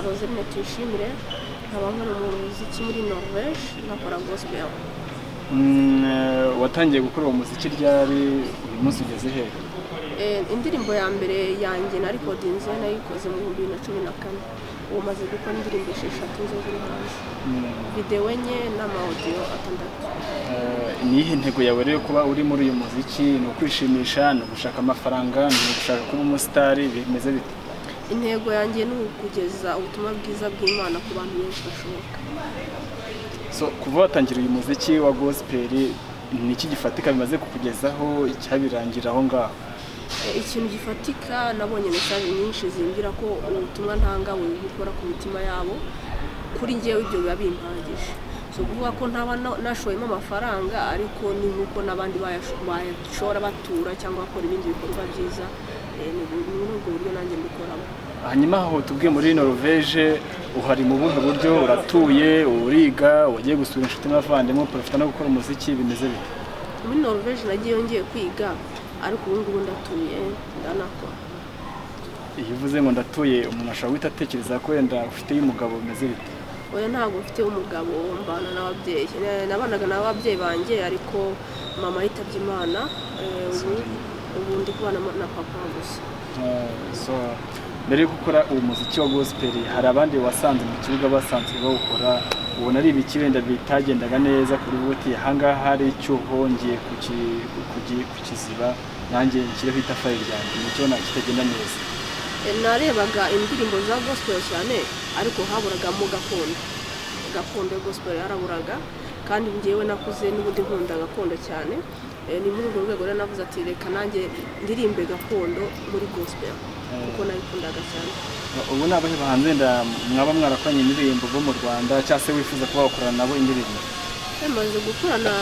Roselyne Tuyishimire, nkaba nkora umuziki muri Norvège, nkakora gospel. Watangiye gukora uwo muziki ryari? Uyu munsi ugeze hehe? Indirimbo ya mbere yanjye narikodinze, nayikoze mu 2014. Ubu maze gukora indirimbo esheshatu zo ziri hanze, videwo enye n'ama audio atandatu. Ni iyihe ntego yawe rero kuba uri muri uyu muziki? Ni ukwishimisha, ni ugushaka amafaranga, ni ugushaka kuba umusitari, bimeze bite? Intego yanjye ni ukugeza ubutumwa bwiza bw'Imana ku bantu benshi bashoboka. So kuva watangira uyu muziki wa gospel, ni iki gifatika bimaze kukugezaho, icyabirangira aho ngaho? Ikintu gifatika, nabonye message nyinshi zimbwira ko ubutumwa ntanga buri gukora ku mitima yabo. Kuri njyewe ibyo biba bimpagije. So kuvuga ko ntaba nashoyemo amafaranga, ariko ni nk'uko n'abandi bayashora batura cyangwa bakora ibindi bikorwa byiza. Ni muri ubwo buryo nanjye mbikoramo. Hanyuma aho tubwiye muri Norvège, uhari mu buhe buryo? Uratuye, uriga, wagiye gusura inshuti n'abavandimwe, profita no gukora umuziki, bimeze bite? Muri Norvège nagiye ngiye kwiga, ariko ubu ngubu ndatuye, ndanakora. Iyo uvuze ngo ndatuye, umuntu ashobora guhita atekereza ko wenda ufite umugabo, bimeze bite? Oya, ntabwo mfite umugabo, mbana n'ababyeyi. Nabanaga n'ababyeyi banjye, ariko mama yitabye Imana. Ubu ndi kubana na papa gusa. So mbere yo gukora uwo muziki wa gospel, hari abandi wasanze mu kibuga basanzwe bawukora, ubona ari ibiki wenda bitagendaga neza kuri wowe, uti ahangaha hari icyuho, ngiye kukiziba nanjye nshyireho itafari ryanjye, nicyo ubona kitagenda neza? Narebaga indirimbo za gospel cyane, ariko haburagamo gakondo. Gakondo ya gospel yaraburaga, kandi njyewe nakuze n'ubundi nkunda gakondo cyane. Ni muri urwo rwego rero navuze ati reka nanjye ndirimbe gakondo muri gospel, kuko nabikundaga cyane. Ubu ni abahe bahanzi wenda mwaba mwarakoranye indirimbo bo mu Rwanda, cyangwa se wifuza kuba wakorana nabo indirimbo? Yamaze gukorana,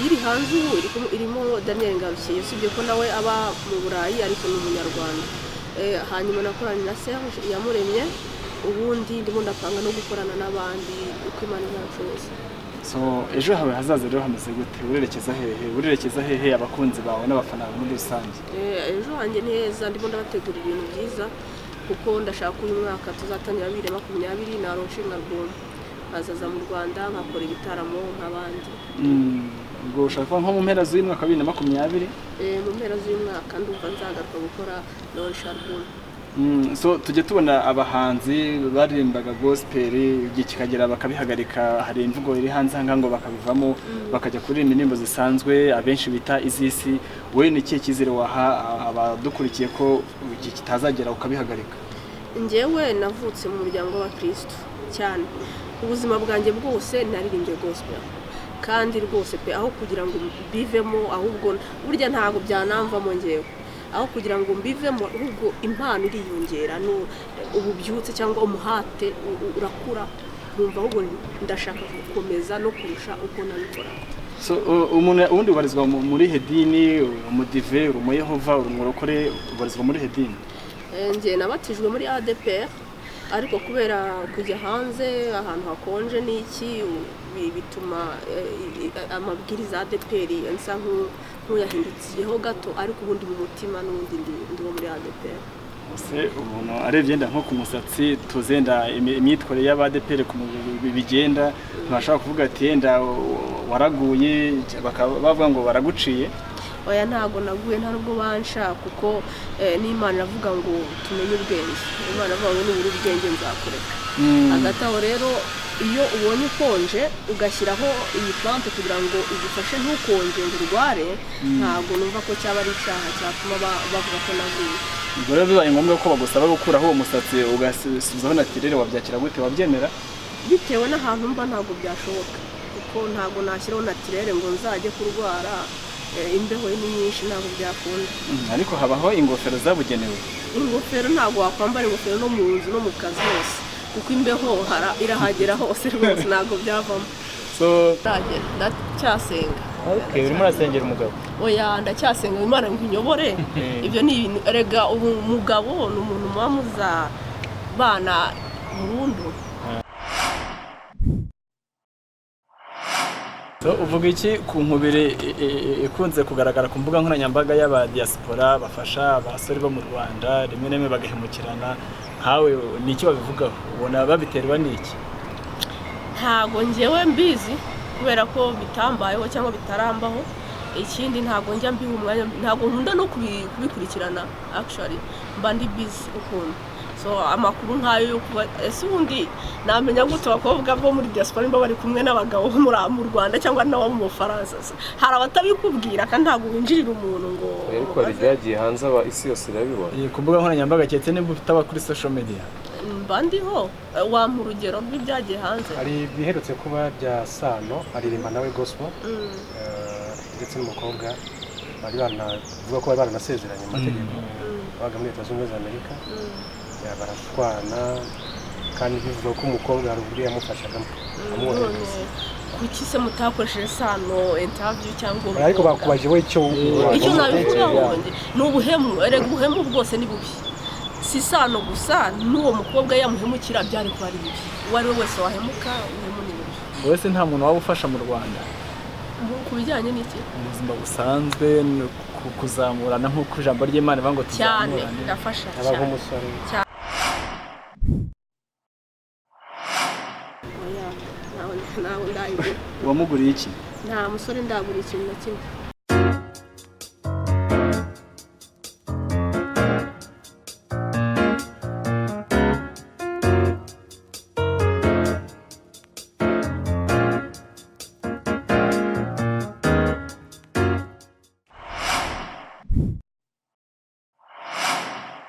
iri hanze ubu irimo Daniel Ngarukiye, usibye ko nawe aba mu Burayi ariko ni Umunyarwanda. Hanyuma nakoranye na Serge Iyamuremye. Ubundi ndimo ndapanga no gukorana n'abandi uko Imana izanshoboza. So ejo hawe hazaza rero hameze gute? Urerekeza hehe? Urerekeza hehe abakunzi bawe n'abafana bawe muri rusange? Ejo hanjye ni heza, ndimo ndabategura ibintu byiza, kuko ndashaka ko uyu mwaka tuzatangira 2020 na launching album, nkazaza mu Rwanda nkakora ibitaramo nk'abandi. Ubwo ushaka kuba nko mu mpera z'uyu mwaka wa 2020? Mu mpera z'uyu mwaka ndumva nzagaruka gukora launch album. So tujya tubona abahanzi baririmbaga gospel, igihe kikagera bakabihagarika. Hari imvugo iri hanze aha ngaha ngo bakabivamo, bakajya kuririmba indirimbo zisanzwe abenshi bita iz'isi. Wowe ni ikihe cyizere waha abadukurikiye ko igihe kitazagera ukabihagarika? Njyewe navutse mu muryango w'abakristo cyane. Ubuzima bwanjye bwose naririmbye gospel, kandi rwose pe, aho kugira ngo mbivemo, ahubwo burya ntabwo byanamvamo. Ngewe aho kugira ngo mbivemo, ahubwo impano iriyongera, ububyutse cyangwa umuhate urakura, nkumva ahubwo ndashaka gukomeza no kurusha uko nabikora. So umuntu ubundi ubarizwa muri hedini? Uri umudive, uri umuyehova, uri umurokore, ubarizwa muri hedini? Njye nabatijwe muri ADPR, ariko kubera kujya hanze ahantu hakonje n'iki, bituma amabwiriza ya ADPR nsa nk'uyahindukiyeho gato, ariko ubundi mu mutima n'ubundi ndi uwo muri ADPR. Ese umuntu arebye yenda nko ku musatsi, tuzenda imyitwarire y'abadeperi ku mubiri bigenda, ntibashobora kuvuga ati yenda waraguye, bakaba bavuga ngo baraguciye? Oya, ntabwo naguye, nta nubwo bansha, kuko n'Imana iravuga ngo tumenye ubwenge. Imana iravuga ngo nubura ubwenge nzakureka. Hagati aho rero, iyo ubonye ukonje ugashyiraho iyi plante kugira ngo igufashe ntukonje ngo urware, ntabwo numva ko cyaba ari icyaha cyatuma bavuga ko naguye. Ubwo rero bibaye ngombwa ko bagusaba gukuraho uwo musatsi ugasubizaho naturel, wabyakira gute? Wabyemera? Bitewe n'ahantu mba ntabwo byashoboka, kuko ntabwo nashyiraho naturel ngo nzajye kurwara. Imbeho ni nyinshi, ntabwo byakunda. Ariko habaho ingofero zabugenewe. Ingofero, ntabwo wakwambara ingofero no mu nzu no mu kazi hose, kuko imbeho irahagera hose rwose, ntabwo byavamo. So Ndagera, ndacyasenga. Okay, urimo urasengera umugabo? Oya, ndacyasenga Imana ngo inyobore. Ibyo ni ibintu erega, ubu umugabo ni umuntu muba muzabana burundu. So, uvuga iki ku nkubiri ikunze kugaragara ku mbuga nkoranyambaga y'aba diaspora bafasha abasore bo mu Rwanda, rimwe na rimwe bagahemukirana? Nkawe ni iki babivugaho? Ubona babiterwa n'iki? Ntago njyewe mbizi kubera ko bitambayeho cyangwa bitarambaho. Ikindi, ntago njya mbiha umwanya, ntago nkunda no kubikurikirana. Actually, mba ndi busy ukuntu, so amakuru nk'ayo yo kuba, ese ubundi namenya gute abakobwa bo muri diaspora nimba bari kumwe n'abagabo bo mu Rwanda cyangwa n'abo mu Bufaransa? Hari abatabikubwira, kandi ntabwo winjirira umuntu ngo Ariko hari ibyagiye hanze, aba isi yose irabibona. Ku mbuga nkoranyambaga, keretse niba utaba kuri social media. Mba ndiho. Wampa urugero rw'ibyagiye hanze? Hari ibiherutse kuba bya Sano, aririmba nawe gospel, ndetse n'umukobwa bari banavuga ko bari baranasezeranye mu mategeko, babaga muri Leta Zunze Ubumwe za Amerika. Ya, barashwana, kandi bivuga ko umukobwa hari uburyo yamufashagamo amwohereza. None kuki se mutakoresheje Sano interview cyangwa uwo Ariko mukobwa? Bakubaje we icyo Icyo nabivugaho Ya. njye, ni ubuhemu. Erega ubuhemu bwose ni bubi, si Sano gusa. N'uwo mukobwa yamuhemukira byari kuba ari bibi. Uwo ari we wese wahemuka, ubuhemu ni bubi. Wowe se nta muntu waba ufasha mu Rwanda? Ku bijyanye n'iki? Mu buzima busanzwe, ni kuzamurana nk'uko ijambo ry'Imana rivuga ngo Cyane. tuzamurane. Ndafasha Aba cyane. nk'umusore. Oya, ntawe ndayigura. Wamuguriye iki? Nta musore ndagura ikintu na kimwe.